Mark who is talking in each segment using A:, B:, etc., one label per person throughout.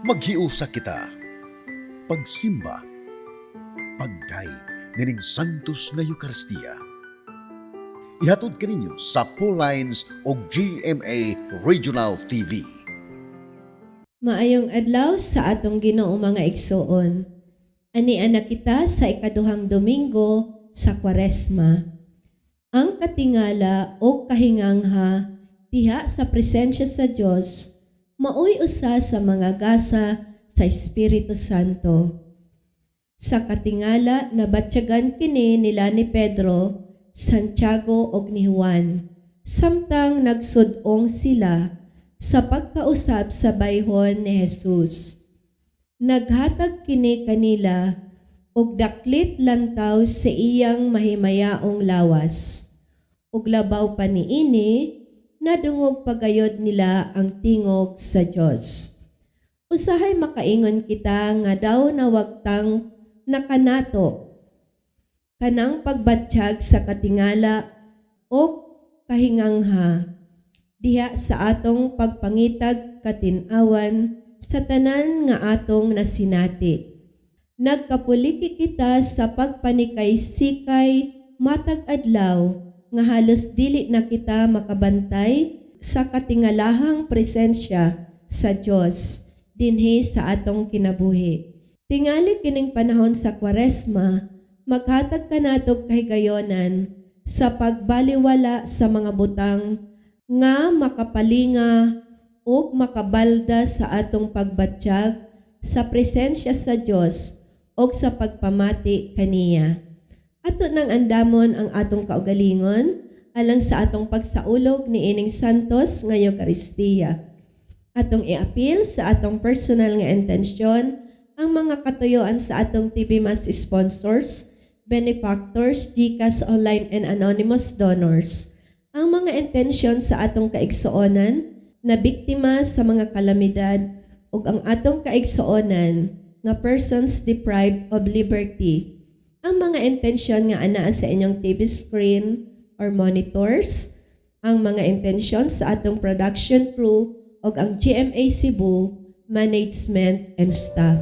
A: Maghiusa kita. Pagsimba. Pagdayeg nining Santos nga Eukaristiya. Ihatod kaninyo sa Lines o GMA Regional TV.
B: Maayong adlaw sa atong Ginoo, mga igsoon. Ani na kita sa ikaduhang Domingo sa Kwaresma. Ang katingala o kahingangha diha sa presensya sa Dios maoy usa sa mga gasa sa Espiritu Santo. Sa katingala, nabatyagan kini nila ni Pedro, Santiago ug ni Juan samtang nagsud-ong sila sa pagkausab sa bayhon ni Jesus. Naghatag kini kanila og daklit lantaw sa iyang mahimayaong lawas. Ug labaw pa niini, nadungog pagayod nila ang tingog sa Dios. Usahay makaingon kita nga daw nawagtang nakanato kanang pagbatyag sa katingala o kahingangha diha sa atong pagpangitag katin-awan sa tanan nga atong nasinati. Nagkapuliki kita sa pagpanikay-sikay matag adlaw nga halos dili na kita makabantay sa katingalahang presensya sa Dios dinhi sa atong kinabuhi. Tingali kining panahon sa Kwaresma, maghatag kanatog kahigayonan sa pagbaliwala sa mga butang nga makapalinga o makabalda sa atong pagbatyag sa presensya sa Dios o sa pagpamati kaniya. Ato nang andamon ang atong kaugalingon alang sa atong pagsaulog ni ining Santos nga Eukaristiya. Atong iapil sa atong personal nga intensyon ang mga katuyoan sa atong TV Mass sponsors, benefactors, GCash online and anonymous donors. Ang mga intensyon sa atong kaigsuonan na biktima sa mga kalamidad ug ang atong kaigsuonan nga persons deprived of liberty. Ang mga intensyon nga anaa sa inyong TV screen or monitors, ang mga intensyon sa atong production crew ug ang GMA Cebu management and staff.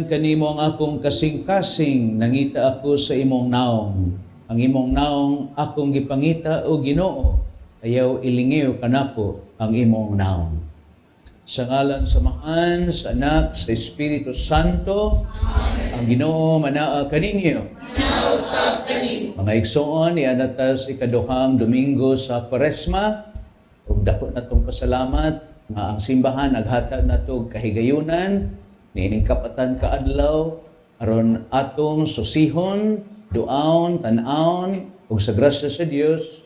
C: Gihalad kanimo ang akong kasing-kasing, nangita ako sa imong naong. Ang imong naong akong gipangita, o Ginoo, ayaw ilingiw kanako ang imong naong. Sa ngalan sa Amahan, sa Anak, sa Espiritu Santo. Amen. Ang Ginoo manaa kaninyo. Mga igsoon, niana ta sa ikaduhang Domingo sa Kwaresma. Ug dako natong pasalamat nga ang simbahan naghatag nato og kahigayunan niining kapatan ka adlaw aron atong susihon, duaon, tan-awon ug sa grasya sa Dios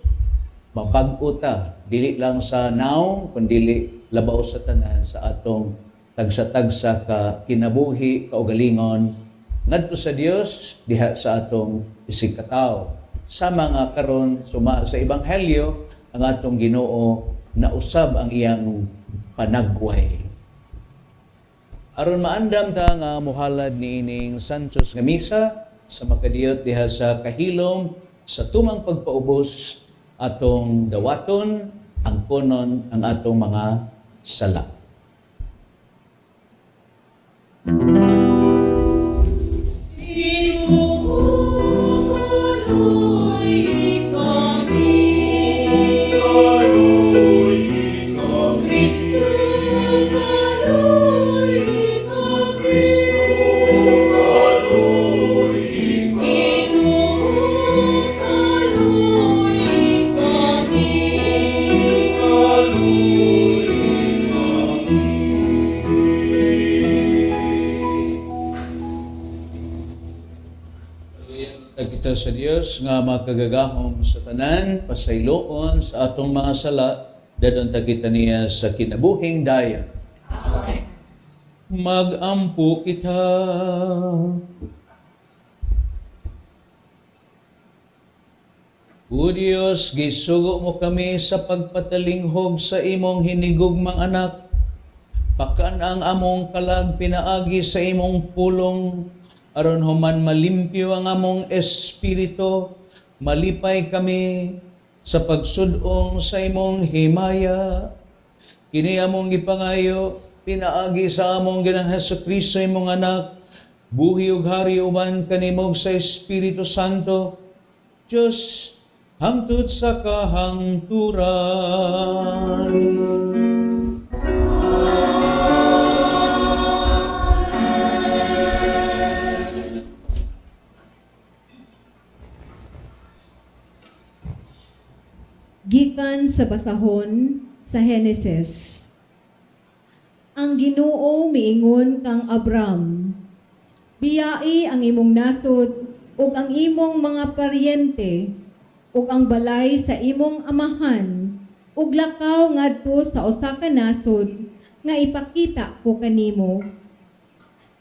C: mabag-o ta, dili lang sa naong kundi labaw sa tanan sa atong tagsa-tagsa ka kinabuhi, kaugalingon ngadto sa Dios diha sa atong isigkatawo. Sa mga karon suma sa ebanghelyo, ang atong Ginoo nausab ang iyang panagway. Aron maandam ta nga muhalad niining Santos nga misa sa makadiyot diha sa kahilom sa tumang pagpaubos, atong dawaton ang konon ang atong mga sala. Kita sa Dios nga makagagahom sa tanan, pasayloon sa atong mga sala, dadon ta kita niya sa kinabuhing dayon. Amen. Magampo kita. O Dios, gisugo mo kami sa pagpatalinghog sa imong hinigugmang anak. Pakan ang among kalag pinaagi sa imong pulong, aron human malimpyo ang among espiritu, malipay kami sa pagsudong sa imong himaya. Kini among gipangayo pinaagi sa among Ginoong Hesukristo, imong anak, buhi ug hari uban kanimo sa Espiritu Santo, Diyos, hangtod sa kahangturan.
D: Gikan sa basahon sa Henesis. Ang Ginoo miingon kang Abram, "Biyai ang imong nasod ug ang imong mga paryente ug ang balay sa imong amahan ug lakaw ngadto sa usa ka nasod nga ipakita ko kanimo.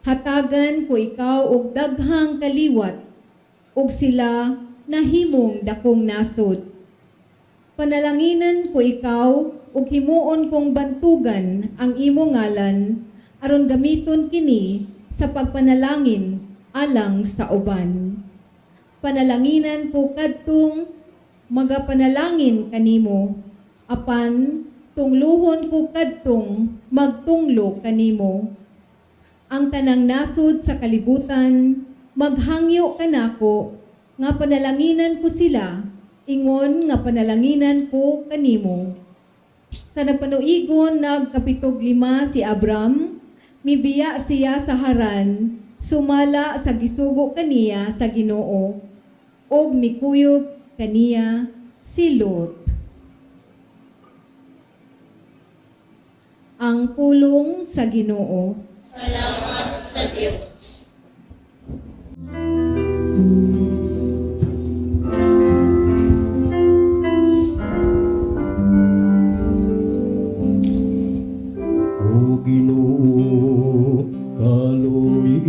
D: Hatagan ko ikaw og daghang kaliwat ug sila nahimong dakong nasod. Panalanginan ko ikaw ug himuon kong bantugan ang imong ngalan aron gamiton kini sa pagpanalangin alang sa uban. Panalanginan ko kadtong magapanalangin kanimo, apan tungluhon ko kadtong magtunglo kanimo. Ang tanang nasod sa kalibutan maghangyo kanako nga panalanginan ko sila, ingon nga panalanginan ko kanimo." Sa nagpanuigon nagkapitog 5 si Abram, mibiya siya sa Haran, sumala sa gisugo kaniya sa Ginoo, ug mikuyog kaniya si Lot. Ang pulong sa Ginoo.
E: Salamat sa Diyos.
F: O Ginoo, kaloy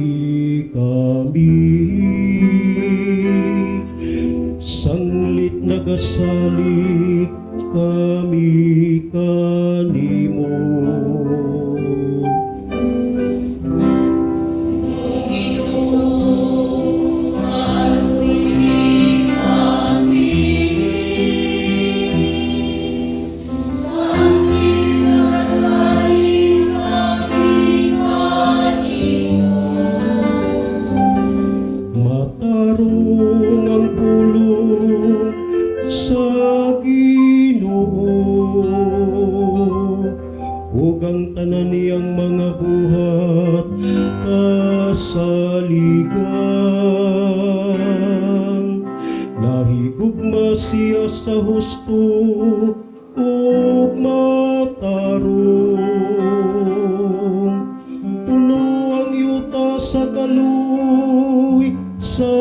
F: kami. Sanglit nagasalig kami kanimo.
E: Sanglit nagasalig kami kanimo.
F: sa husto ug matarong. Puno ang yuta sa kaluoy sa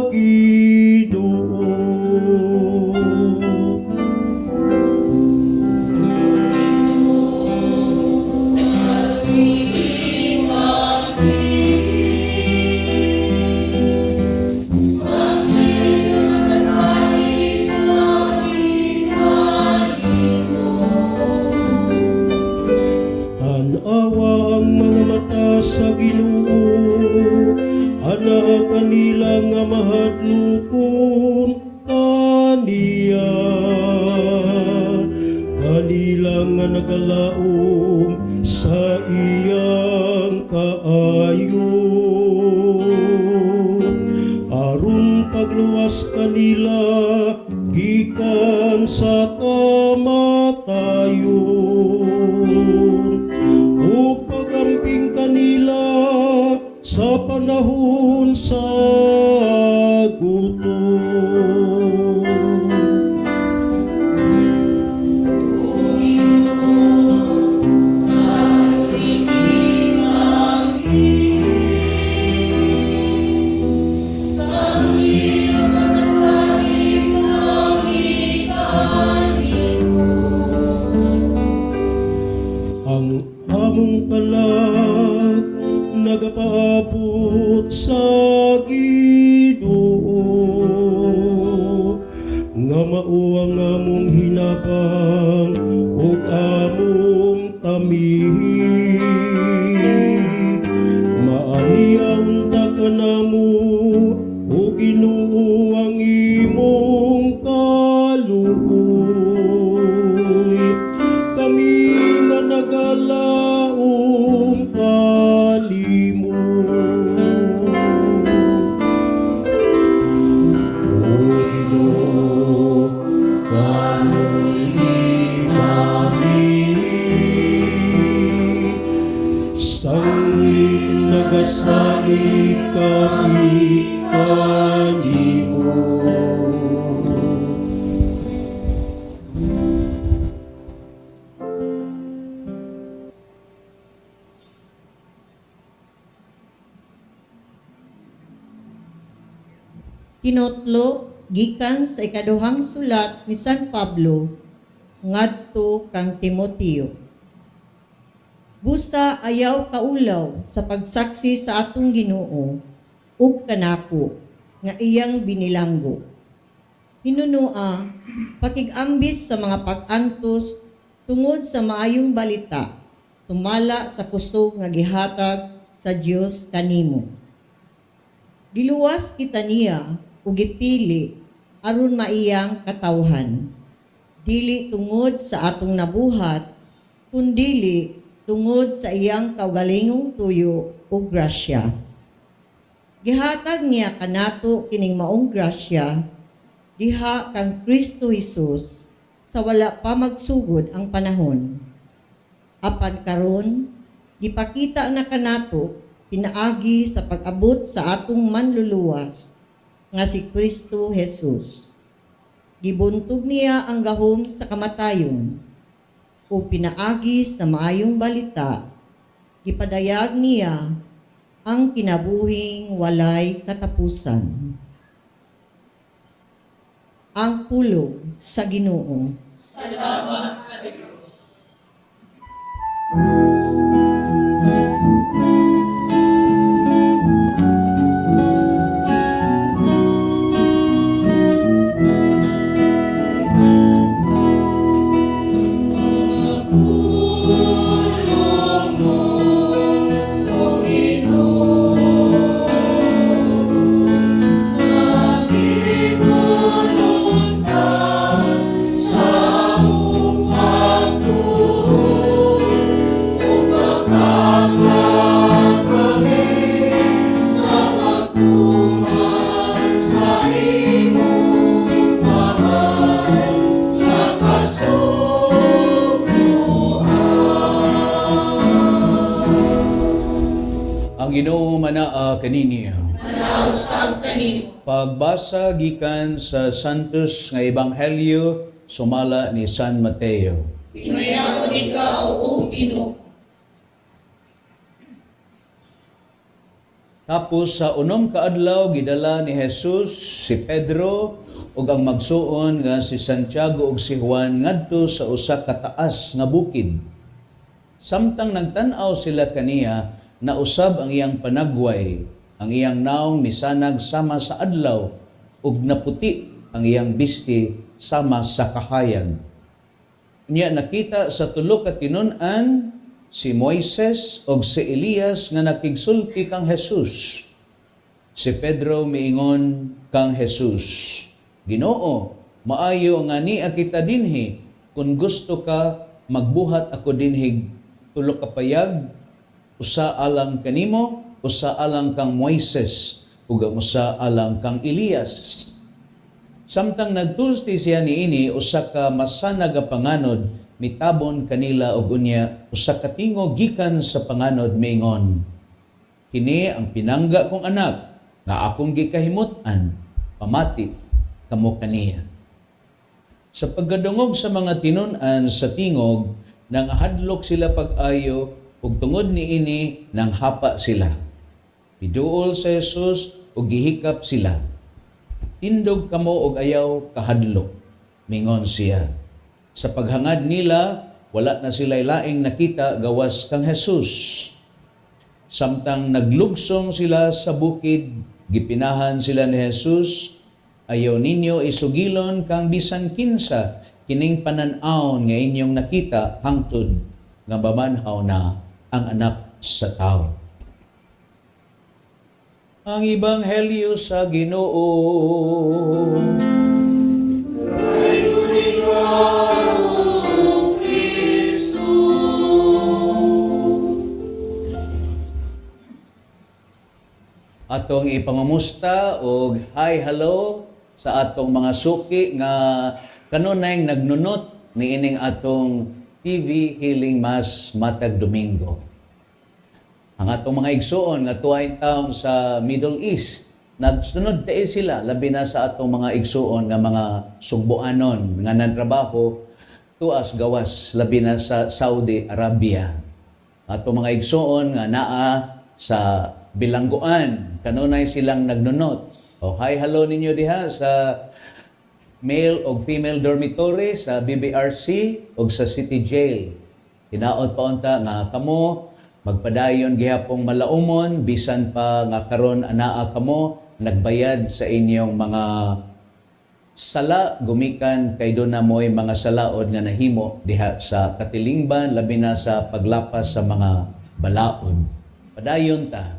F: Ginoo. Tan-awa ang mga mata sa Ginoo, ana kanila nga mahadlokon kaniya, kanila nga nagalaom sa iyang kaayo, aron pagluwas kanila gikan sa kamatayon ug pagamping kanila sa panahon sa gutom. Ang among kalag nagapaabot sa Ginoo nga mao ang among hinabang ug among tamihi. Maaniya unta kanamo, o Ginoo, ang imong kaluoy, kami nga nagalaom kanimo. O Ginoo, kaluoyi kami. Sanglit nagasalig kami kanimo.
G: Tinutlo gikan sa ikaduhang sulat ni San Pablo ngadto kang Timoteo. Busa ayaw kaulaw sa pagsaksi sa atong Ginoo ug kanako nga iyang binilanggo. Hinunoa pakig-ambit sa mga pag-antos tungod sa maayong balita sumala sa kusog nga gihatag sa Dios kanimo. Giluwas kita niya ug gipili aron maiyang katawhan. Dili tungod sa atong nabuhat, kundili tungod sa iyang kaugalingong tuyo ug grasya. Gihatag niya kanato kining maong grasya diha kang Kristo Jesus sa wala pa magsugod ang panahon. Apan karon gipakita na kanato pinaagi sa pag-abot sa atong manluluwas nga si Kristo Jesus. Gibuntog niya ang gahom sa kamatayon ug pinaagi sa maayong balita gipadayag niya ang kinabuhing walay katapusan. Ang pulong sa Ginoo.
E: Salamat sa Diyos. Pulong mo, O Ginoo, makitulong sa among pagtuo, ug makakla kami sa pagtuman sa imong mahal nga kasuguan.
C: Ang Ginoo manaa kaninyo.
E: Nausab kanimo.
C: Pagbasa gikan sa Santos nga Ebanghelyo sumala ni San Mateo.
E: Tingayakon ikaw, O Ginoo.
C: Tapos sa unom ka adlaw gidala ni Jesus si Pedro ug ang magsuon nga si Santiago ug si Juan ngadto sa usa ka taas nga bukid. Samtang nagtan-aw sila kaniya, nausab ang iyang panagway, ang iyang naong misanag sama sa adlaw ug naputi ang iyang bisti sama sa kahayag. Unya nakita sa tulo ka tinun-an si Moises og si Elias nga nakigsulti kang Jesus. Si Pedro miingon kang Jesus, "Ginoo, maayo nga nia kita dinhi. Kung gusto ka, magbuhat ako dinhi tulo ka payag, usa alang kanimo, usa alang kang Moises, ug ang usa alang kang Elias." Samtang nagtulti siya niini, usa ka masanag nga panganod mitabon kanila ug unya usa ka tingog gikan sa panganod miingon, "Kini ang pinangga kong anak nga akong gikahimut-an, pamati kamo kaniya." Sa pagkadungog sa mga tinun-an sa tingog, nangahadlok sila pag-ayo ug tungod niini nanghapa sila. Miduol si Jesus ug gihikap sila. "Tindog kamo og ayaw kahadlok," mingon siya. Sa paghangad nila, wala na sila laing nakita gawas kang Jesus. Samtang naglugsong sila sa bukid, gipinahan sila ni Jesus, "Ayaw ninyo isugilon kang bisan kinsa kining panan-awon nga inyong nakita hangtod nga mabanhaw na ang Anak sa Tao." Ang Ebanghelyo sa Ginoo.
E: Dayon ikaw, O Kristo.
C: Atong ipangumusta og hi, hello sa atong mga suki nga kanunay nagnunot niining atong TV Healing Mass matag Domingo. Ang atong mga igsuon nga tuwa taon sa Middle East, nagsunod kay sila, labi na sa atong mga igsuon nga mga Sugboanon nga nantrabaho tuas gawas, labi na sa Saudi Arabia. Atong mga igsuon nga naa sa bilangguan, kanunay silang nagnunot. O hi, hello ninyo diha sa male o female dormitory sa BBRC o sa City Jail. Hinaot pa unta nga kamo magpadayon gihapong malaumon bisan pa nga karon anaa kamo nagbayad sa inyong mga sala gumikan kay duna mo'y mga salaod nga nahimo diha sa katilingban, labi na sa paglapas sa mga balaod. Padayon ta.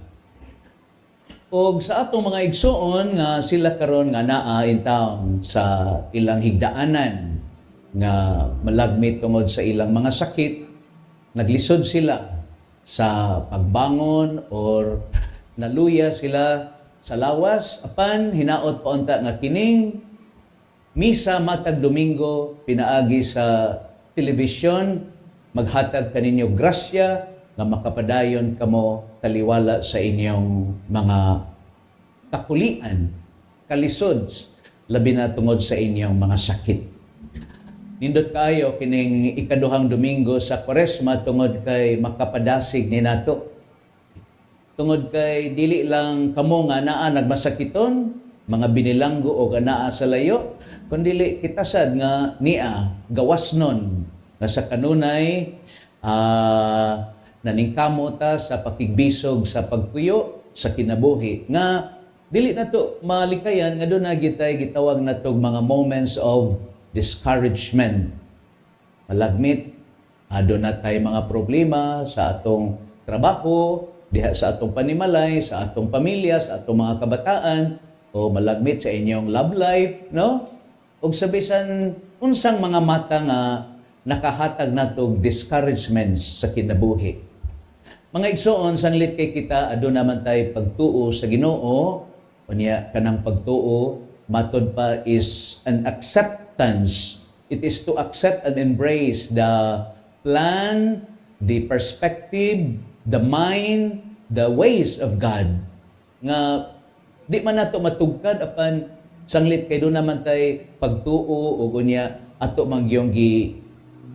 C: Og sa atong mga igsuon nga sila karon nga naa in town sa ilang higdaanan nga malagmit tungod sa ilang mga sakit, naglisod sila sa pagbangon or naluya sila sa lawas, apan hinaot pa unta nga kining misa matag Domingo pinaagi sa telebisyon maghatag kaninyo grasya nga makapadayon kamo taliwala sa inyong mga kakulian, kalisod, labi na tungod sa inyong mga sakit. Nindot kaayo kining ikaduhang Domingo sa Kwaresma tungod kay makapadasig ni nato. Tungod kay dili lang kamo nga naa nagmasakiton, mga binilanggo o naa sa layo, kundili kita sad nga nia gawas nun nga sa kanunay naningkamo ta sa pakigbisog sa pagpuyo sa kinabuhi nga dili na to malikayan nga duna gitay gitawag natog mga moments of discouragement. Malagmit aduna tay mga problema sa atong trabaho, diha sa atong panimalay, sa atong pamilya, sa atong mga kabataan, o malagmit sa inyong love life, no? Ug sa bisan unsang mga mata nga nakahatag natog discouragements sa kinabuhi. Mga igsoon, sanglit kay kita aduna man tay pagtuo sa Ginoo, unya kanang pagtuo matod pa is an acceptance. It is to accept and embrace the plan, the perspective, the mind, the ways of God. Nga Di man nato matugkad, apan sanglit kay duna man tay pagtuo ug unya ato man gyung gi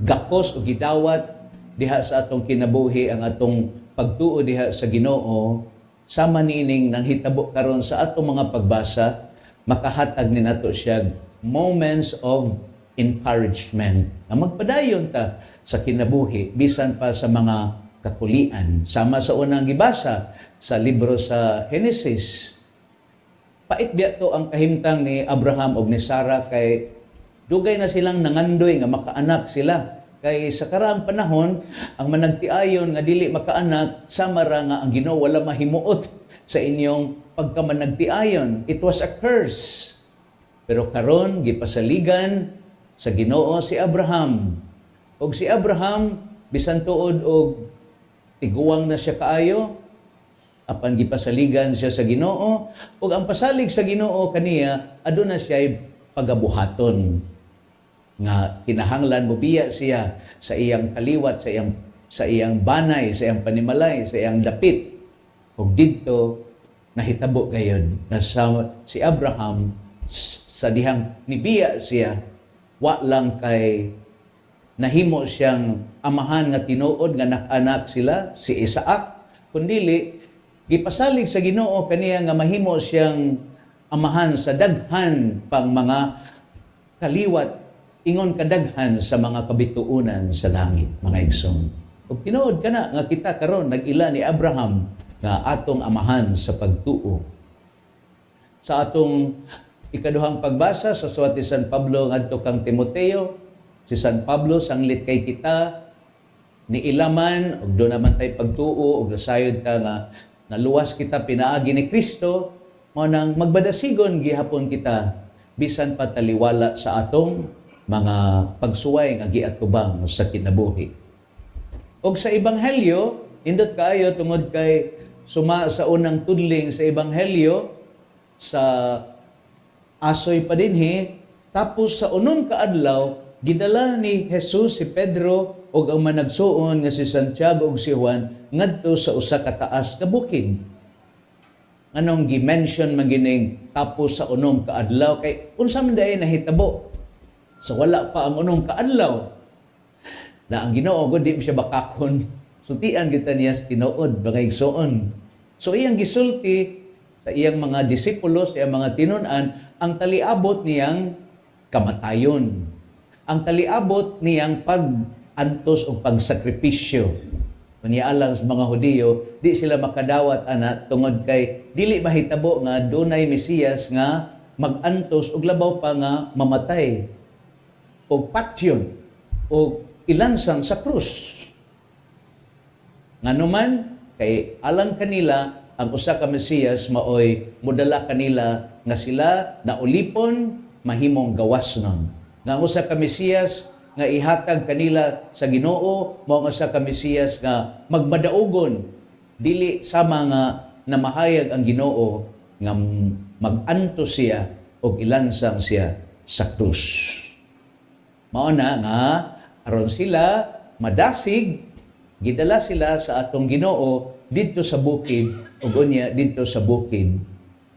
C: gakos o gidawat diha sa atong kinabuhi ang atong pagtuo diha sa Ginoo, sama niining nanghitabo karon sa atong mga pagbasa, makahatag ni nato siya moments of encouragement na magpadayon ta sa kinabuhi bisan pa sa mga kakulian. Sama sa unang gibasa sa libro sa Genesis, pait biya to ang kahimtang ni Abraham ug ni Sarah kay dugay na silang nangandoy nga makaanak sila. Kay sa karaang panahon, ang managtiayon nga dili makaanak, sama ra nga ang Ginoo wala mahimuot sa inyong pagkamanagtiayon. It was a curse. Pero karon gipasaligan sa Ginoo si Abraham. Og si Abraham, bisan tuod og tiguang na siya kaayo, apan gipasaligan siya sa Ginoo, ug ang pasalig sa Ginoo kaniya, aduna siya pagabuhaton nga kinahanglan mobiya siya sa iyang kaliwat, sa iyang banay, sa iyang panimalay, sa iyang dapit. Ug didto nahitabo gayon nga si Abraham, sa dihang nibiya siya, wa lang kay nahimo siyang amahan nga tinuod nga anak sila si Isaac, kundili gipasalig sa Ginoo kaniya nga mahimo siyang amahan sa daghan pang mga kaliwat ingon kadaghan sa mga kabituonan sa langit, mga igsoon. Ug tinuod kana nga kita karon nag-ila ni Abraham nga atong amahan sa pagtuo. Sa atong ikaduhang pagbasa sa suwat ni San Pablo ngadto kang Timoteo, si San Pablo, sanglit kay kita ni ilaman ug duna man tay pagtuo ug nasayod ka nga naluwas kita pinaagi ni Kristo, mao nang magbadasigon gihapon kita bisan pa taliwala sa atong mga pagsuway nga giatubang sa kinabuhi. Og sa Ebanghelyo, nindot kaayo tungod kay suma sa unang tudling sa Ebanghelyo sa asoy pa dinhi, tapos sa unom ka adlaw, gidala ni Jesus si Pedro ug ang managsuon nga si Santiago ug si Juan ngadto sa usa ka taas nga bukid. Nganong gi-mention man gining tapos sa unom ka adlaw? Kay unsa man diay nahitabo sa wala pa ang unom ka adlaw? Na ang Ginoo gud, di siya bakakon. Sultian kita niya sa tinuod, mga igsoon. So iyang gisulti sa iyang mga disipulo, sa iyang mga tinun-an, ang taliabot niyang kamatayon, ang taliabot niyang pag-antos o pagsakripisyo. Unya alang sa mga Hudiyo, di sila makadawat ana tungod kay dili mahitabo nga dunay Mesiyas nga mag-antos ug labaw pa nga mamatay o patyon o ilansang sa krus. Nganuman kay alang kanila, ang usa ka Mesiyas maoy modala kanila nga sila na ulipon mahimong gawas nun. Nga ang usa ka Mesiyas nga ihatag kanila sa Ginoo mao ang usa ka Mesiyas nga magmadaugon, dili sama nga namahayag ang Ginoo nga mag-antos siya og ilansang siya sa krus. Mao na nga aron sila madasig, gidala sila sa atong Ginoo didto sa bukid, ug unya didto sa bukid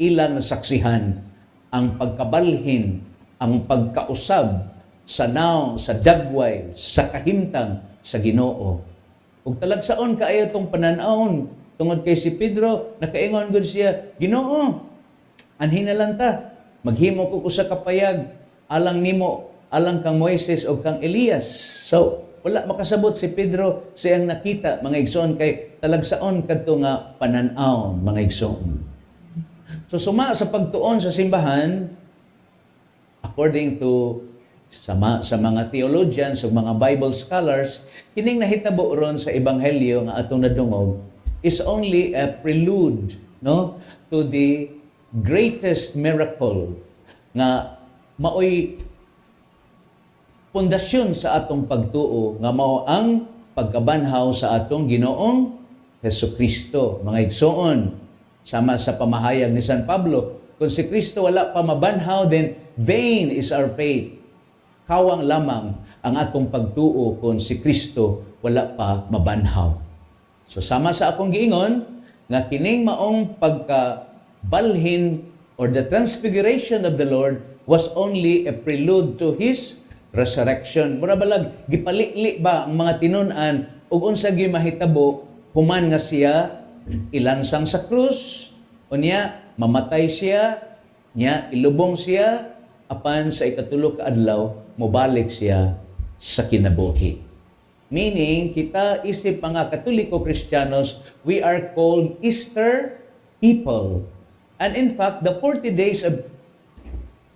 C: ilang nasaksihan ang pagkabalhin, ang pagkausab sa naong, sa dagway, sa kahimtang sa Ginoo. Ug talagsaon kaayo tong panan-awon tungod kay si Pedro nakaingon gud siya, "Ginoo, anhi na lang ta. Maghimo ko usa ka payag alang nimo, alang kang Moises o kang Elias." So, wala makasabot si Pedro sa iyang nakita, mga igsoon, kay talagsaon kadto nga panan-aw, mga igsoon. So, suma sa pagtuon sa simbahan, according to sa mga theologians o mga Bible scholars, kining nahitabo ron sa Ebanghelyo nga atong nadungog is only a prelude, no, to the greatest miracle nga maoy pundasyon sa atong pagtuo, nga mao ang pagkabanhaw sa atong Ginoong Hesus Kristo, mga igsoon. Sama sa pamahayag ni San Pablo, kung si Kristo wala pa mabanhaw, then vain is our faith. Kawang lamang ang atong pagtuo kung si Kristo wala pa mabanhaw. So sama sa akong giingon nga kining maong pagkabanhaw pagkabalhin or the transfiguration of the Lord was only a prelude to His resurrection. Mura balag gipalili ba ang mga tinun-an ug unsa gyud mahitabo human nga siya ilansang sa krus, unya mamatay siya, nya ilubong siya, apan sa ikatulo ka adlaw mobalik siya sa kinabuhi. Meaning, kita isip mga Katoliko Kristiyanos, we are called Easter people. And in fact, the 40 days of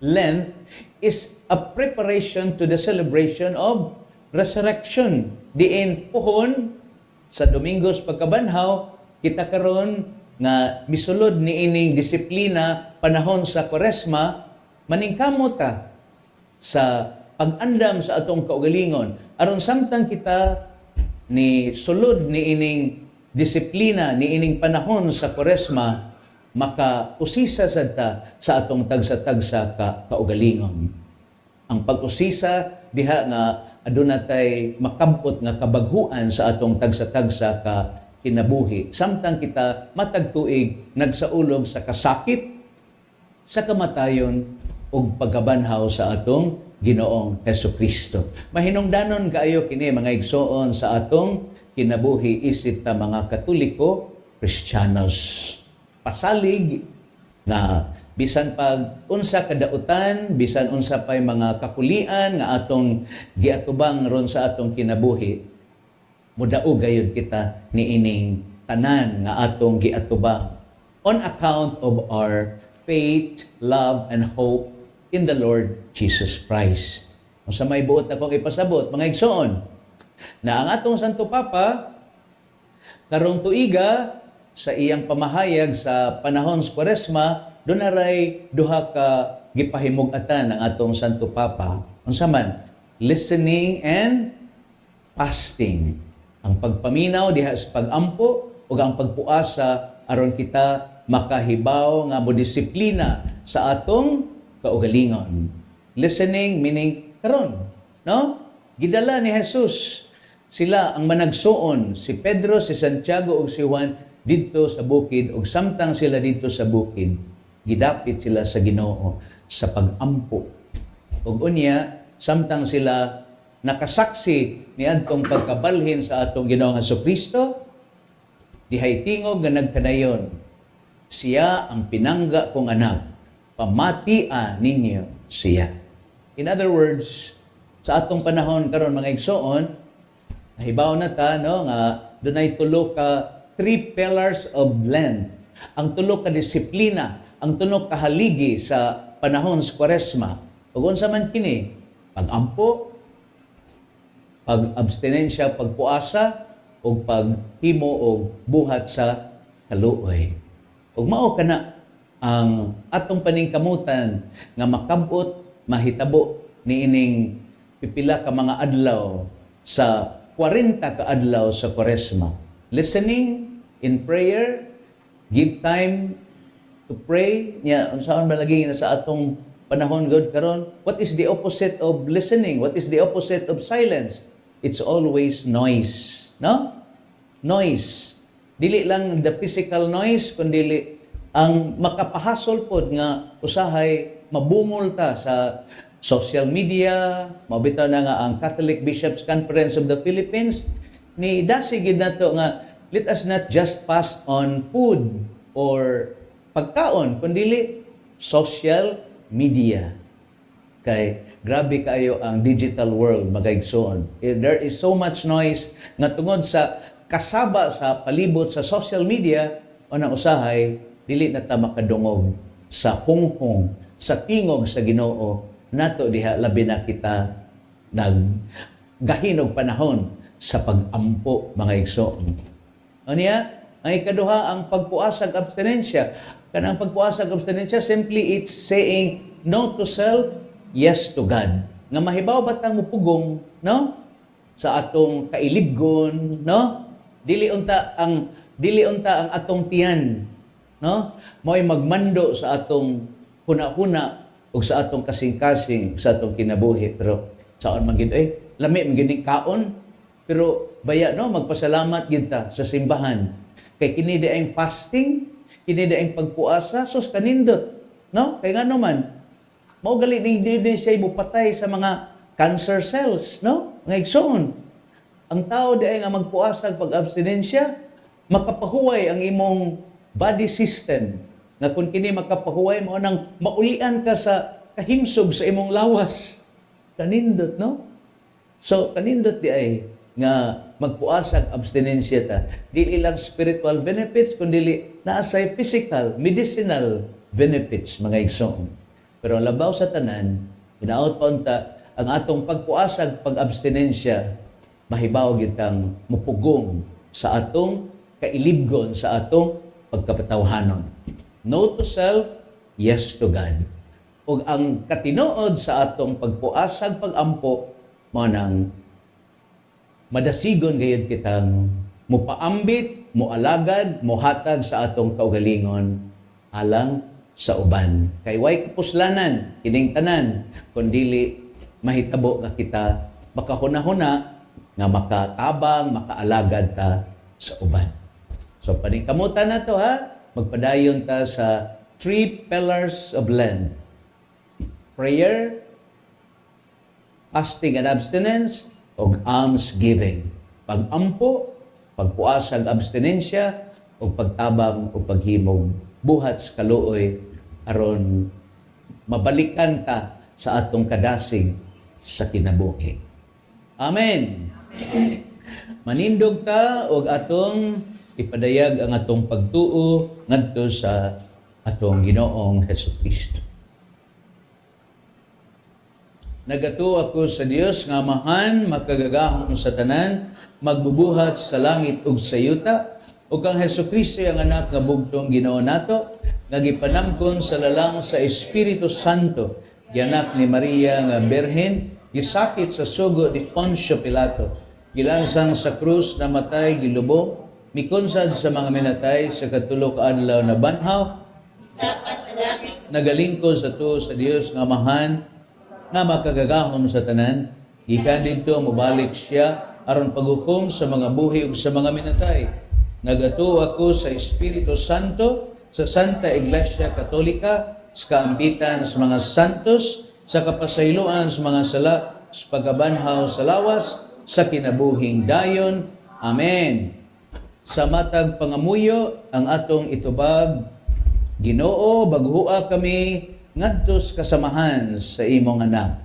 C: Lent is a preparation to the celebration of resurrection. Diin puhon sa Domingos pagkabanhaw, kita karon nga misulod ni ining disiplina panahon sa Kwaresma, maningkamot ta sa pag-andam sa atong kaugalingon aron samtang kita ni sulod ni ining disiplina ni ining panahon sa Kwaresma, makausisa sad ta sa atong tagsa-tagsa ka kaugalingon. Ang pag-usisa diha nga aduna tay makabot nga kabaghuan sa atong tagsa-tagsa ka kinabuhi samtang kita matag tuig nagsaulog sa kasakit, sa kamatayon ug pagkabanhaw sa atong Ginoong Hesus Kristo. Mahinungdanon kaayo kini, mga igsoon, sa atong kinabuhi isip ta mga Katoliko Kristiyanos. Pasalig nga bisan pag unsa kadautan, bisan unsa pay mga kakulian nga atong giatubang ron sa atong kinabuhi, mudaog gayud kita niining tanan nga atong giatubang on account of our faith, love, and hope in the Lord Jesus Christ. Unsa may buot akong ipasabot, mga igsoon, na ang atong Santo Papa karong tuiga sa iyang pamahayag sa panahon sa Kwaresma, duna ray duha ka gipahimug-atan ang atong Santo Papa. Unsa man? Listening and fasting. Ang pagpaminaw diha sa pagampo ug ang pagpuasa aron kita makahibaw nga mo disiplina sa atong kaugalingon. Listening meaning karon, no? Gidala ni Jesus sila ang managsuon, si Pedro, si Santiago ug si Juan, didto sa bukid, ug samtang sila didto sa bukid, gidapit sila sa Ginoo sa pagampo. Ug unya, samtang sila nakasaksi niadtong pagkabalhin sa atong Ginoong Kristo, dihay tingog nga nagkanayon, "Siya ang pinangga kong anak, pamatia ninyo siya." In other words, sa atong panahon karon, mga igsoon, nahibaw na ta, no, nga dunay tulo ka three pillars of Lent. Ang tulo ka disiplina, ang tulo ka haligi sa panahon sa Kwaresma. Ug unsa man kini? Pag-ampo, pag-abstinensya, pagpuasa, ug paghimo og buhat sa kaluoy. Ug mao kana ang atong paningkamutan nga makabot mahitabo niining pipila ka mga adlaw sa 40 ka adlaw sa Kwaresma. Listening in prayer, give time to pray. Nya unsaon ba lagi na sa atong panahon god karon? What is the opposite of listening? What is the opposite of silence? It's always noise, no? Noise. Dili lang the physical noise kundi ang makapahasol pod nga usahay mabungol ta sa social media. Mao bitaw na nga ang Catholic Bishops Conference of the Philippines ni dasi gid nato nga let us not just fast on food or pagkaon kundili social media, kay grabe kaayo ang digital world, mga igsoon. There is so much noise nga tungod sa kasaba sa palibot sa social media, unang usahay dili na ta makadungog sa hunghong, sa tingog sa Ginoo nato diha, labi na kita nag gahinog panahon sa pagampo, mga igsoon. Unya, ang ikaduha, ang pagpuasag abstinensya. Kanang pagpuasag abstinensya, simply it's saying no to self, yes to God. Nga mahibaw ba tang mupugong, no? Sa atong kailibgon, no? Dili unta ang atong tiyan, no? Mo'y magmando sa atong huna-huna ug sa atong kasing-kasing, sa atong kinabuhi. Pero saon man gid eh, lami man gid ning kaon. Pero baya, no, magpasalamat gid ta sa simbahan. Kay kini di ang fasting, kini di ang disiplina nga Kini daing pagpuasa, sus kanindot, no? Kay ngano man, mao gali ning dili siya mupatay sa mga cancer cells, no? Mga igsoon. Ang tao diay nga magpuasa pag abstinensya, makapahuway ang imong body system. Nga kung kini makapahuway mo nang maulian ka sa kahimsog sa imong lawas. Kanindot, no? So, kanindot di ay nga magpuasag abstinensya ta. Dili lang spiritual benefits, kundi naasay physical, medicinal benefits, mga igsoon. Pero ang labaw sa tanan, hinaot pa unta, ang atong pagpuasag pag-abstinensya, mahibaw gitang mupugong sa atong kailibgon, sa atong pagkapatawhanon. No to self, yes to God. Ug ang katinuod sa atong pagpuasag pagampo, mao nang madasigon gayud kitang mupaambit, mualagad, muhatag sa atong kaugalingon alang sa uban. Kay way kapuslanan kining tanan kun dili mahitabo nga kita makahuna-huna nga makatabang, makaalagad ta sa uban. So paningkamutan na to ha, magpadayon ta sa three pillars of Lent. Prayer, fasting and abstinence, ug alms giving. Pag-ampo, pagpuasag abstinensya, ug pagtabang o paghimog buhat sa kaluoy aron mabalikan ta sa atong kadasig sa kinabuhi. Amen. Manindog ta og atong ipadayag ang atong pagtuo ngadto sa atong Ginoong Hesukristo. Nagatuo ako sa Dios nga Amahan, makagagahom sa tanan, magbubuhat sa langit ug sa yuta, ug kang Hesukristo ang anak nga bugtong Ginoo nato, nga gipanangkon sa lalang sa Espiritu Santo, gianak ni Maria nga Birhen, gisakit sa sugo ni Poncio Pilato, gilansang sa krus, namatay, gilubong, mikonsad sa mga minatay, sa katulo ka adlaw nabanhaw,
E: Misapa sa langit,
C: nagalingkod sa tuo sa Dios nga Amahan nga makagagahom sa tanan, gikan didto mobalik siya aron paghukom sa mga buhi ug sa mga minatay. Nagatuo ako sa Espiritu Santo, sa Santa Iglesia Katolika, sa kaambitan sa mga santos, sa kapasayloan sa mga sala, sa pagkabanhaw sa lawas, sa kinabuhing dayon. Amen. Sa matag pangamuyo, ang atong itubag, Ginoo, bag-oha kami ngadto sa kasamahan sa imong anak.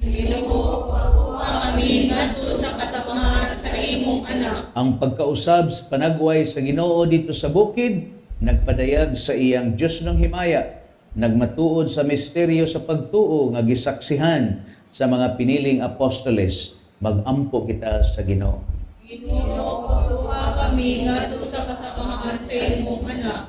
E: Ginoo, bag-oha kami ngadto sa kasamahan sa imong anak.
C: Ang pagkausab sa panagway sa Ginoo didto sa bukid, nagpadayag sa iyang Diyosnong himaya, nagmatuod sa misteryo sa pagtuo nga gisaksihan sa mga piniling apostoles. Magampo kita sa Ginoo.
E: Ginoo, bag-oha kami ngadto sa kasamahan sa imong anak.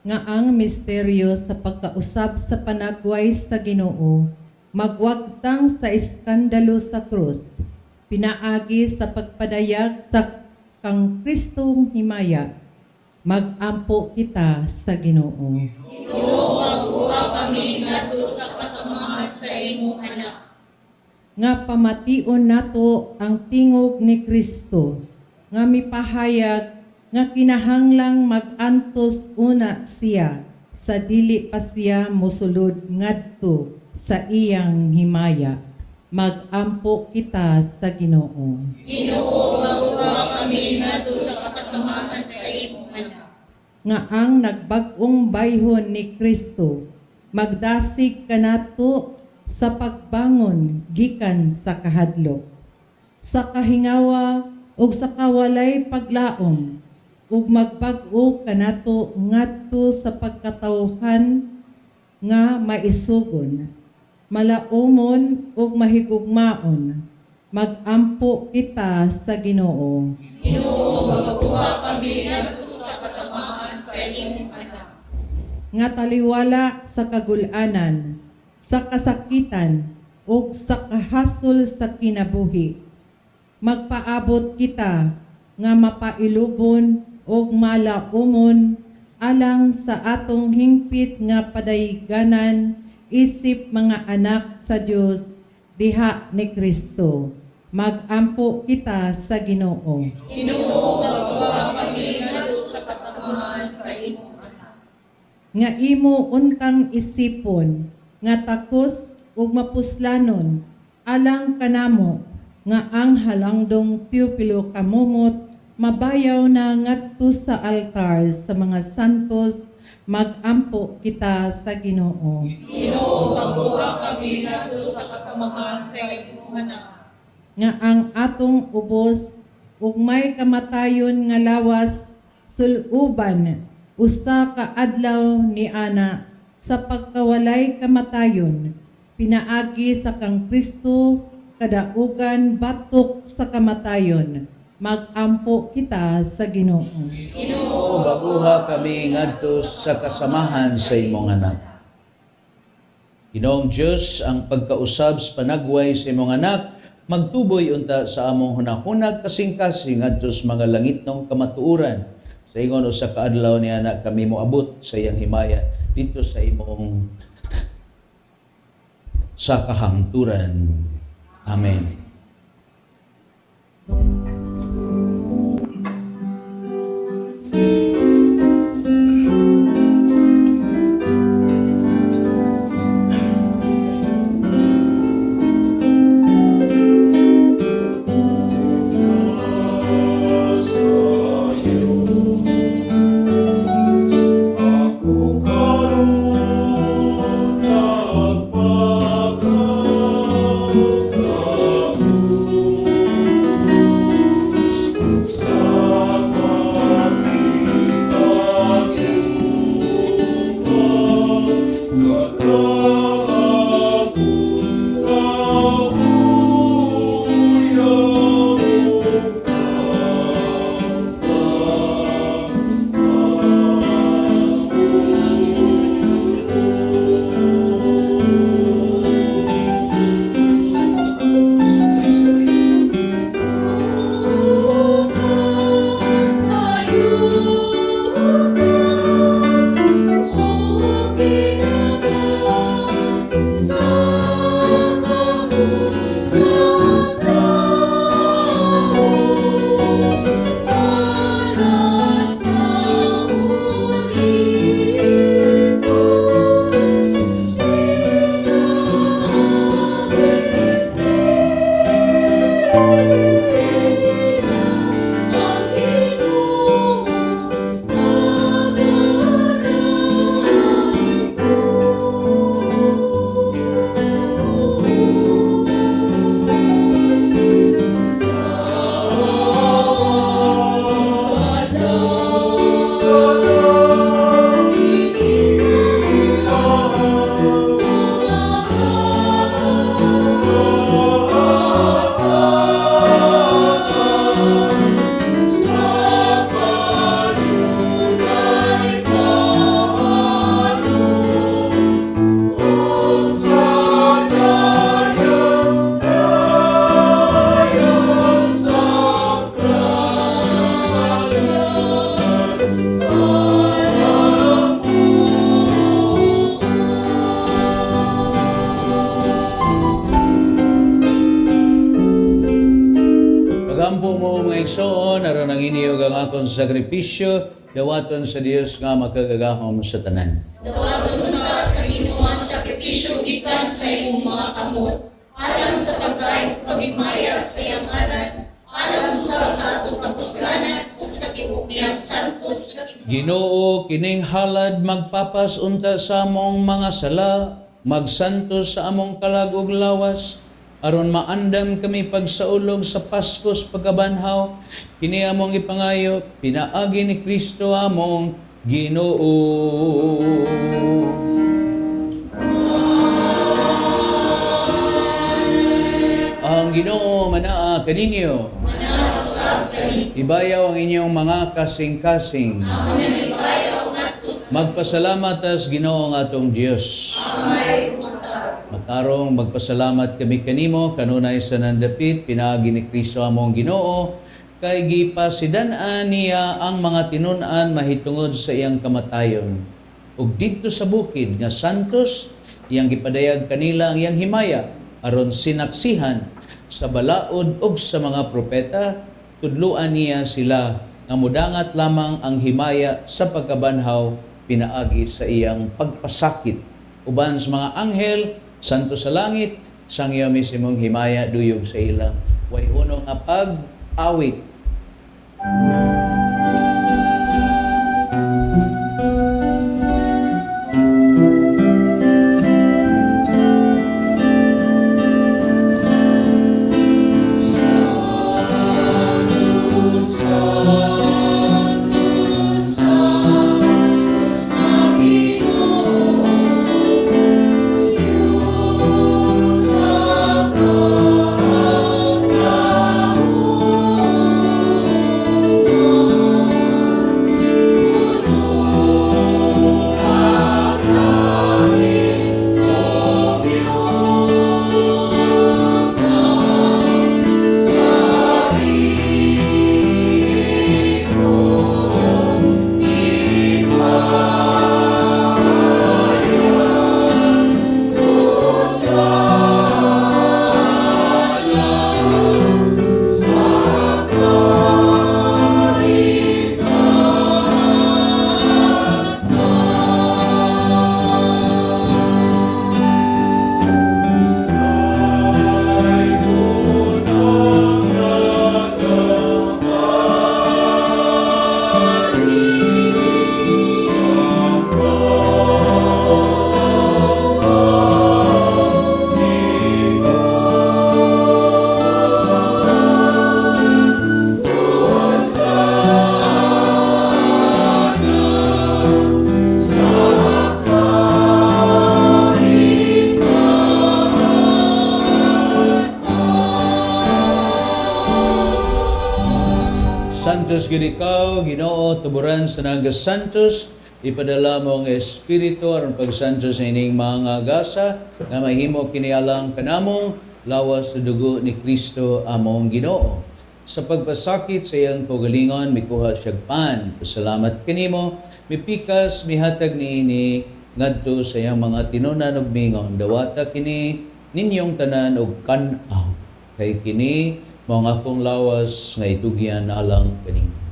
H: Nga ang misteryo sa pagkausab sa panagway sa Ginoo magwagtang sa iskandalo sa krus pinaagi sa pagpadayag sa kang Kristong himaya, magampo kita sa Ginoo.
E: Ginoo, bag-oha kami ngadto sa kasamahan sa imong anak.
H: Nga pamation nato ang tingog ni Kristo nga mipahayag nga kinahanglang mag-antos una siya sa dili pa siya mosulod ngadto sa iyang himaya, magampo kita sa Ginoo.
E: Ginoo, bag-oha kami ngadto sa kasamahan sa imong anak.
H: Nga ang nagbag-ong bayhon ni Kristo magdasig kanato sa pagbangon gikan sa kahadlok, sa kahingawa ug sa kawalay paglaom, ug magbag-o kanato ngadto sa pagkatawhan nga maisugon, malaumon ug mahigugmaon, magampo kita sa Ginoo.
E: Ginoo, bag-oha kami ngadto sa kasamahan sa imong anak.
H: Nga taliwala sa kagulanan, sa kasakitan, ug sa kahasol sa kinabuhi, magpaabot kita nga mapailubon ug malaumon alang sa atong hingpit nga padayganan isip mga anak sa Dios diha ni Kristo. Magampo kita sa Ginoo.
E: Ginoo, bag-oha kami ngadto sa kasamahan sa
H: nga imo untang isipon nga takos ug mapuslanon alang kanamo nga ang halangdong Teofilo Camomot mabayaw na ngadto sa altar sa mga santos, magampo kita sa Ginoo.
E: Ginoo, baguha kami ngadto sa kasamahan sa imong anak.
H: Nga ang atong ubos ug may kamatayon nga lawas suluban usa ka adlaw ni ana sa pagkawalay kamatayon pinaagi sa kang Kristo kadaugan batok sa kamatayon, magampo kita sa Ginoo.
C: Ginoo, baguha kami ngadto sa kasamahan sa imong anak. Ginoong Dios, ang pagkausab sa panagway sa imong anak magtuboy unta sa among hunahunag kasing-kasing ngadto sa mga langitnong kamatuoran. Sa ingon usa ka adlaw ni anak kami moabot sa iyang himaya didto sa imong sa kahangturan. Amen.
F: Ako karon nagpakausa sa
C: Magampo mo, mga igsoon, aron ang iniyog ang akong sakripisyo, dawaton sa Dios nga makagagahom sa tanan.
E: Dawaton unta sa Ginoo ang sakripisyo gikan sa imong mga kamot, alang sa pagkain ug paghimaya sa iyang ngalan, alang usab sa atong kapuslanan ug sa tibuok niyang santos nga simbahan.
C: Ginoo, kining halad magpapas unta sa among mga sala, magsantos sa among kalag ug lawas, aron maandam kami pagsaulog sa Paskos pagkabanhaw, kini among ipangayo, pinaagi ni Kristo among Ginoo. Ang Ginoo manaa kaninyo. Ibayaw ang inyong mga kasing-kasing. Magpasalamat tas Ginoo nga atong Dios. Matarong magpasalamat kami kanimo kanunay sa nandapit pinaagi ni Kristo among Ginoo, kay gipasidan-an niya ang mga tinun-an mahitungod sa iyang kamatayon. Ug didto sa bukid nga santos iyang gipadayag kanila ang iyang himaya aron sinaksihan sa balaod ug sa mga propeta, tudluan niya sila nga mudangat lamang ang himaya sa pagkabanhaw pinaagi sa iyang pagpasakit. Uban sa mga anghel, santo sa langit, sangyaw mi sa imong himaya duyog sa ilang way hunong nga pag-awit. Santos gyud ikaw, Ginoo, tuburan sa nagasantos, ipadala mo ang Espiritu aron pagsantos sa ining mga gasa nga mahimo kini alang kanamo lawas sa dugo ni Kristo among Ginoo. Sa pagpasakit sa iyang kaugalingon, mikuha siyag pan. Pasalamat kanimo, mipikas, mihatag niini ngadto sa iyang mga tinunan ug mingon. Dawata kini ninyong tanan og kan-aw. Kay kini mao ang akong lawas nga itugyan alang kaninyo.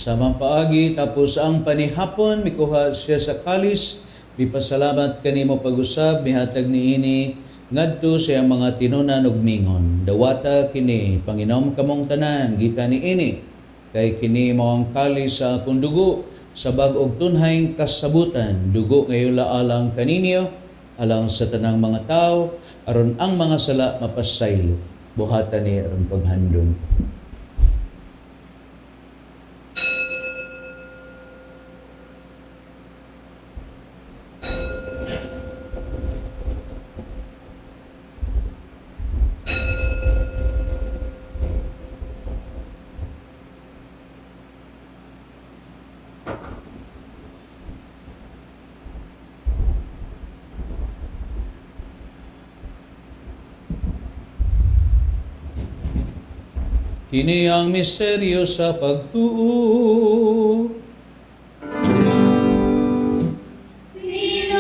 C: Sa paagi tapos ang panihapon, mikuha siya sa kalis, mipasalamat kanimo pag-usab, mihatag niini ngadto sa iyang mga tinunan ug mingon. Dawata kini, Panginoon kamong tanan, gikan niini, kay kini mao ang kalis sa akong dugo, sa bag-ong tunhayng kasabutan, dugo ngayon alang kaninyo, alang sa tanang mga tao, aron ang mga sala mapasaylo. Buhatan ni aron paghandom. Kini ang misteryo sa pagtuo.
E: Pinaagi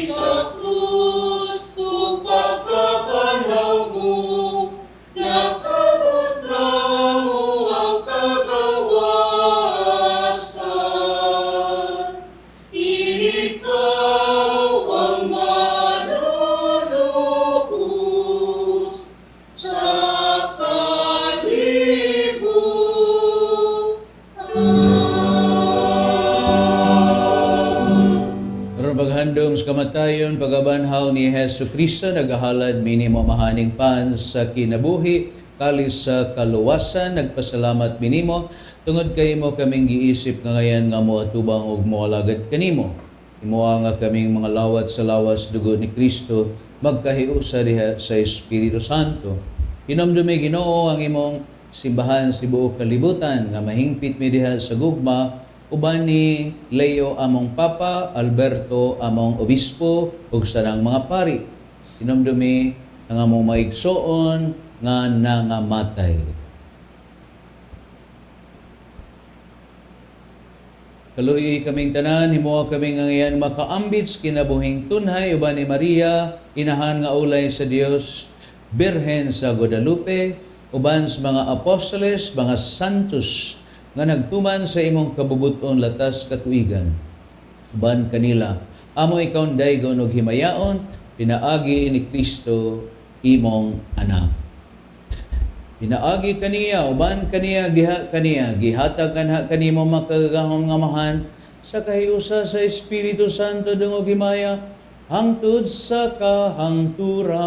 E: sa krus ug pagkabanhaw mo, nakabot namo ang kagawasan. Ikaw ang manunubos sa kalibutan.
C: Aron paghandom sa kamatayon, pagabanhaw ni Hesus Kristo, nagahalad minimo mahaning pan sa kinabuhi, kalis sa kaluwasan, nagpasalamat minimo, tungod kay imo kaming giisip nga ngayan nga moatubang ug moalagad kanimo. Imoha nga kaming mga lawat sa lawas dugo ni Kristo, magkahiusa diha sa Espiritu Santo. Hinumdumi Ginoo ang imong simbahan sa buok kalibutan nga mahingpit mi diha sa gugma uban ni Leo among Papa, Alberto among Obispo, ug sanang mga pari. Hinumdumi ang among maigsoon nga nangamatay. Kaluoyi kaming tanan, himuha kaming ang iyan makaambit sa kinabuhing tunhay uban ni Maria, inahan nga ulay sa Dios, Birhen sa Guadalupe, uban sa mga apostoles, mga santos, nga nagtuman sa imong kabubuton latas katuigan. Uban kanila, amo ikaw daygon og himayaon, pinaagi ni Kristo imong anak. Pinaagi kaniya, uban kaniya, giha kaniya, gihatag kanha kanimo makagagahom nga Amahan, sa kahiusa sa Espiritu Santo dungog himaya, hangtod sa kahangturan.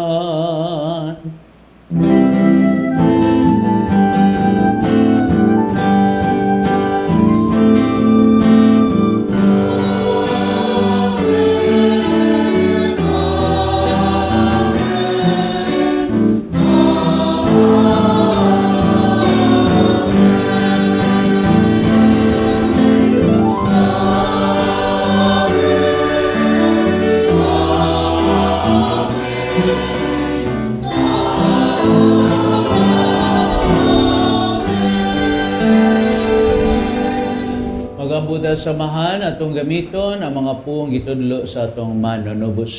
C: Magambuta samahan atong gamiton ang mga puong gitudlo sa atong manunubos.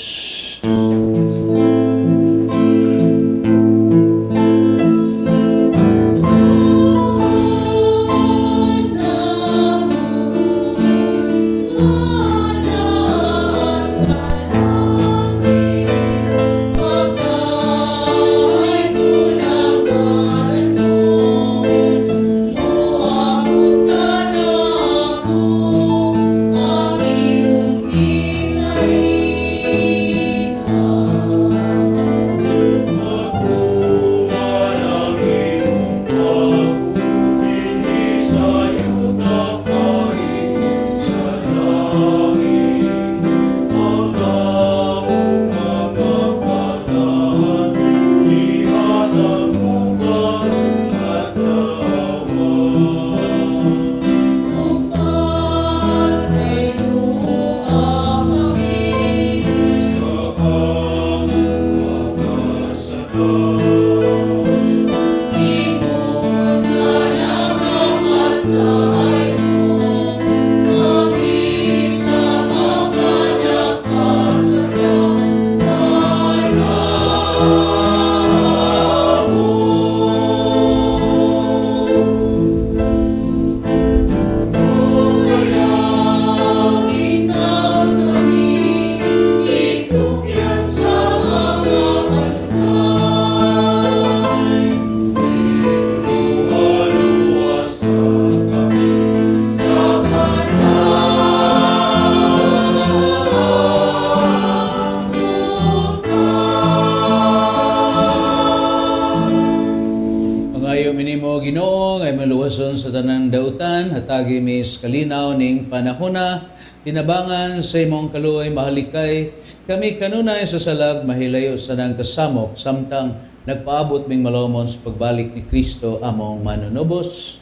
C: Pangayo minimo Ginoo nga maluwason sa tanang dautan, hatagi mi sa kalinaw ning panahona, tinabangan sa imong kaluoy mahalikay, kami kanunay sa salag mahilayo sa tanang kasamok, samtang nagpaabot ming malomon sa pagbalik ni Kristo among manunubos.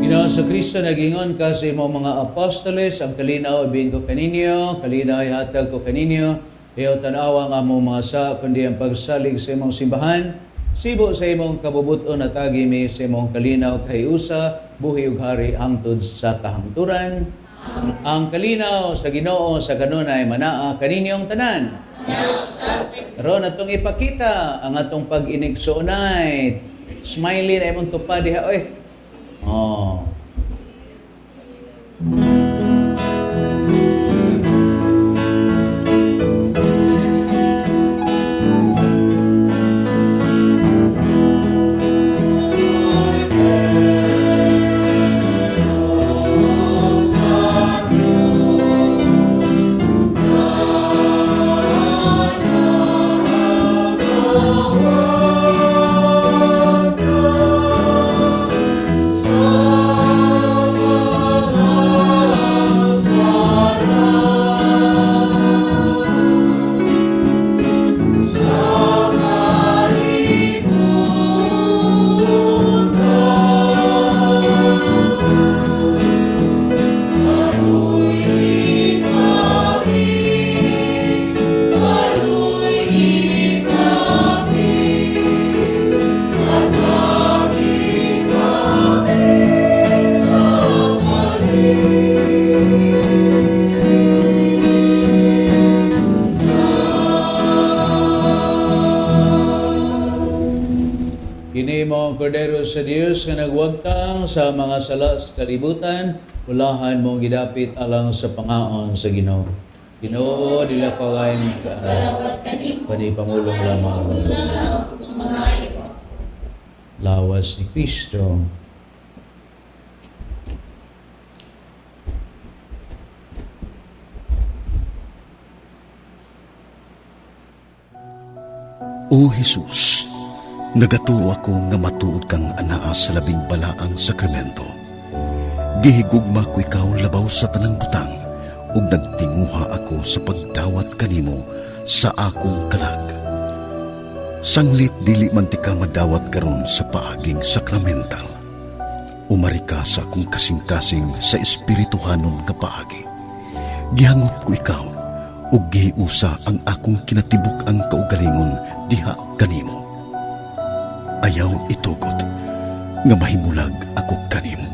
C: Ginoo sa Kristo, nagingon ka sa imong mga apostoles, ang kalinaw ibin ko kaninyo, kalinaw ihatag ko kaninyo, ayaw tanawa ang among mga sa, kundi ang pagsalig sa imong simbahan, sibo sa imong kabubuton at agi mi sa imong kalinaw kahiusa, buhi ug hari hangtod sa kahangturan. Ang kalinaw sa Ginoo sa kanunay manaa kaninyong tanan. Ron atong ipakita ang atong pag-inigsoonay. Smiley na imong tupad diha oy. Oh. Kordero sa Dios nga nagwagtang sa mga sala sa kalibutan, ulahan mong gidapit alang sa pangaon sa Ginoo. Ginoo, dili ako kay Pani pamulong lamang. Lawas ni Kristo.
A: O Jesus, nagatuo ako nga matuod kang anaa sa labing balaang sakramento. Gihigugma ko ikaw labaw sa tanang butang ug nagtinguha ako sa pagdawat kanimo sa akong kalag. Sanglit dili man tika madawat karon sa paaging sakramental. Umari ka sa akong kasing-kasing sa espirituhanon nga paagi. Gihangop ko ikaw ug gihiusa ang akong kinatibuk-ang kaugalingon diha kanimo. Ayaw itugot nga mahimulag ako kanimo.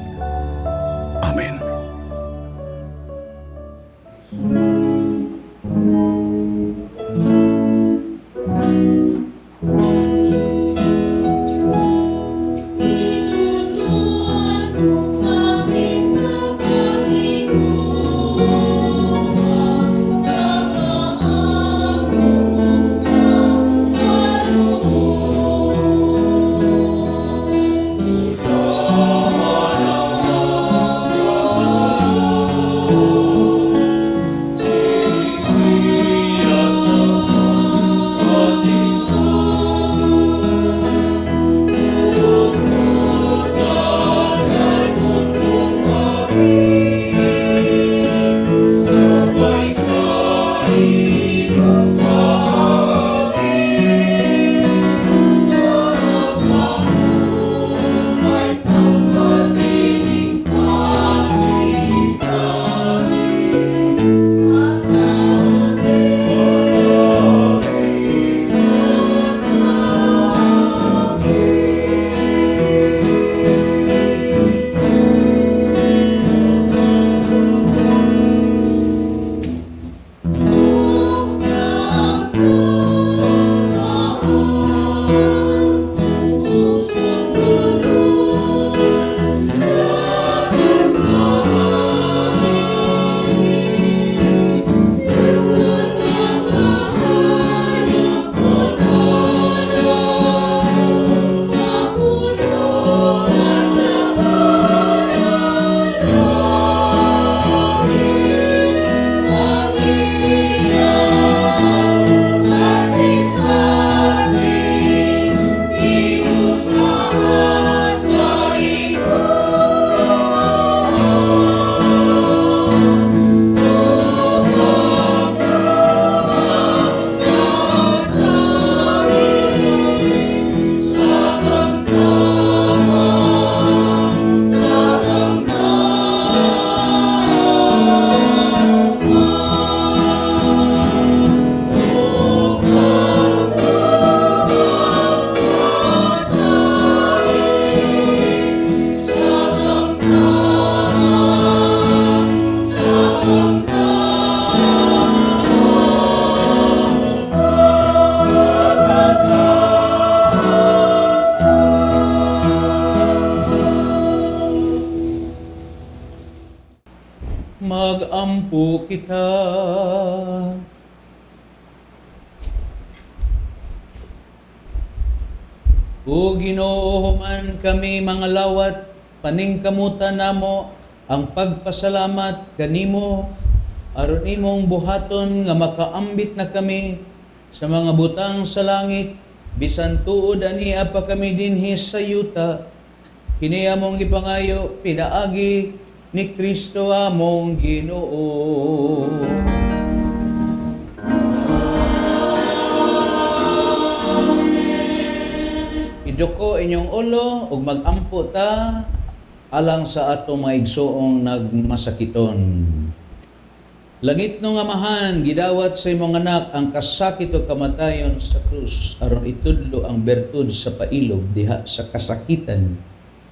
A: Amen.
E: Itutuan mo kami sa paghinguha, sa kaamong sa karunong.
C: Magampo kita. O Ginoo, human kami mga lawat, paningkamutan namo ang pagpasalamat kanimo aron imong buhaton nga makaambit na kami sa mga butang sa langit, bisan tuod ania pa kami dinhi sa yuta. Kini among gipangayo pinaagi ni Kristo among Ginoo. Iduko inyong ulo ug magampo ta alang sa atong mga igsoong nagmasakiton. Langit nung Amahan, gidawat sa imong anak ang kasakit ug kamatayon sa krus aron itudlo ang bertud sa pailob diha sa kasakitan.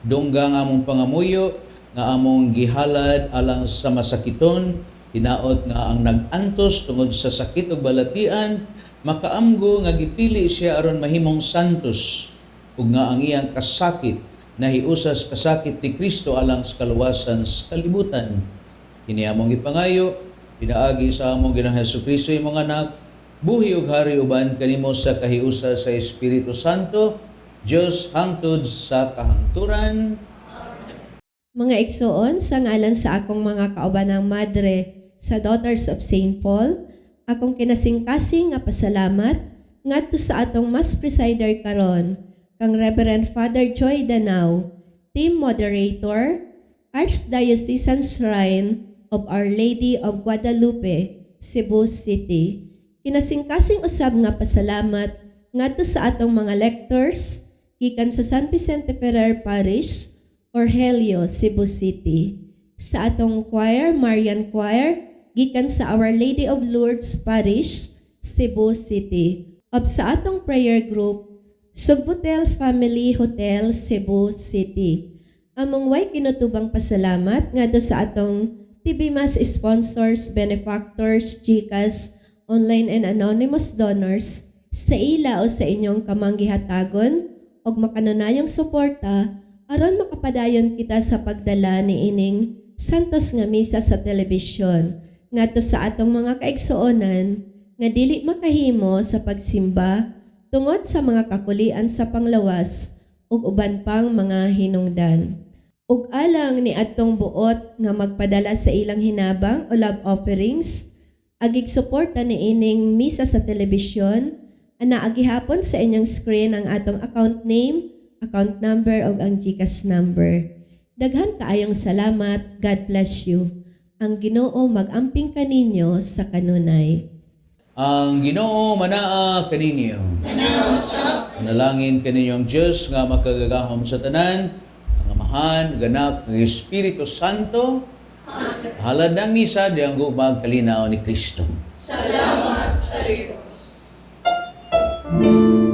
C: Dungga ang among pangamuyo nga among gihalad alang sa masakiton, hinaot nga ang nag-antos tungod sa sakit ug balatian, makaamgo nga gipili siya aron mahimong santos ug nga ang iyang kasakit Nahiusa sa kasakit ni Kristo alang sa kaluwasan sa kalibutan. Kini among ipangayo, pinaagi sa among Ginoong Hesus Kristo, imong anak, buhi ug hari uban kanimo sa kahiusa sa Espiritu Santo, Dios hangtod sa kahangturan.
B: Mga igsoon, sa ngalan sa akong mga kaubanang madre sa Daughters of St. Paul, akong kinasingkasing nga pasalamat ngadto sa atong Mass presider karon, kang Reverend Father Joy Danao, Team Moderator, Archdiocesan Shrine of Our Lady of Guadalupe, Cebu City. Kinasingkasing usab nga pasalamat ngadto sa atong mga lectors gikan sa San Vicente Ferrer Parish, Orgelio, Cebu City. Sa atong choir, Marian Choir, gikan sa Our Lady of Lourdes Parish, Cebu City. Ug sa atong prayer group, Sugbutel Family Hotel, Cebu City. Among way kinutubang pasalamat ngadto sa atong TV Mass sponsors, benefactors, GCash, online and anonymous donors sa ila o sa inyong kamanggihatagon og makanunayong suporta aron makapadayon kita sa pagdala ni ining Santos nga Misa sa telebisyon ngadto sa atong mga kaigsuonan nga dili makahimo sa pagsimba tungod sa mga kakulian sa panglawas ug uban pang mga hinungdan. Ug alang ni adtong buot nga magpadala sa ilang hinabang o love offerings, agig suporta ni ining misa sa telebisyon, anaa gihapon sa inyong screen ang atong account name, account number ug ang GCash number. Daghan kaayong salamat. God bless you. Ang Ginoo magamping kaninyo sa kanunay.
C: Ang Ginoo manaa kaninyo. Manalangin kaninyo ang Dios nga makagagahom sa tanan, ang Amahan, Anak, ang Espiritu Santo. Halad ng misa, diyang gugmag kalinaw ni Kristo.
E: Salamat sa Diyos.
F: Amen.